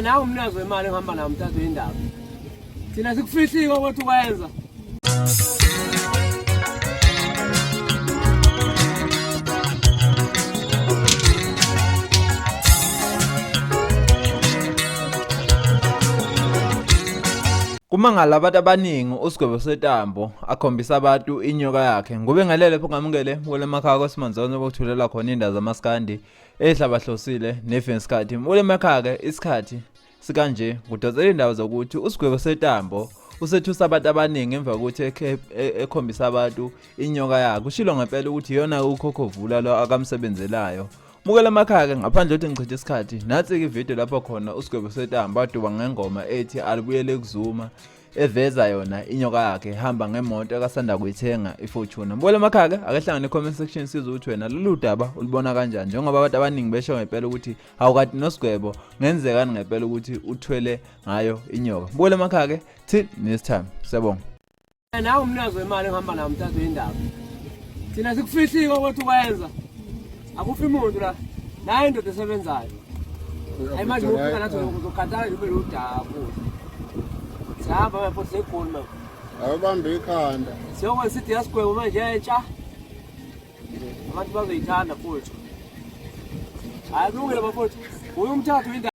Nawe umnazo imali engihamba nayo mthathu indaba. Thina sikufihlile ukuthi ukwenza. Kumangala abantu abaningi uSigwebo Setambo akhombisa abantu inyoka yakhe. Ngubingelele pho ngamukele kule makhaya kwaSimanzana okuthulela khona indaba zamaskandi ehlabahlosile nefensikhathi. Kule makhaya ke isikhathi sikanje kudonsela indawo zokuthi uSigwebo Setambo usethusa abantu abaningi emva kokuthi ekhombisa abantu inyoka yakhe. Kushilo ngempela ukuthi iyona ukhokhovula lo akamsebenzelayo. Mukela emakhaya-ke ngaphandle kokuthi ngichithe isikhathi nansi-ke ividiyo lapho khona uSigwebo Setambo aduba ngengoma ethi alibuyele kuZuma eveza yona inyoka yakhe ihamba ngemoto akasanda kuyithenga iFortuner. Mbukela emakhaya-ke ake hlangane comment section sizwe ukuthi wena lolu daba ulubona kanjani njengoba abantu abaningi besho ngempela ukuthi awukati noSigwebo ngenzekani ngempela ukuthi uthwele ngayo inyoka. Mbukela emakhaya-ke till next time. Siyabonga. Nawe umnazo imali engihamba nayo mthathu indaba. Thina sikufihlile ukuthi ukwenza. Akufi muntu la. Nayo indoda esebenzayo. Hayi manje ufika nathi uzokhathala nje ube ludaku. Sihamba manje futhi segoli manje. Awubambe ikhanda. Siyokwenza sithi yasigwebo manje entsha. Abantu bazoyithanda futhi. Hayi kulungile bafowethu. Uye umthathu indaba.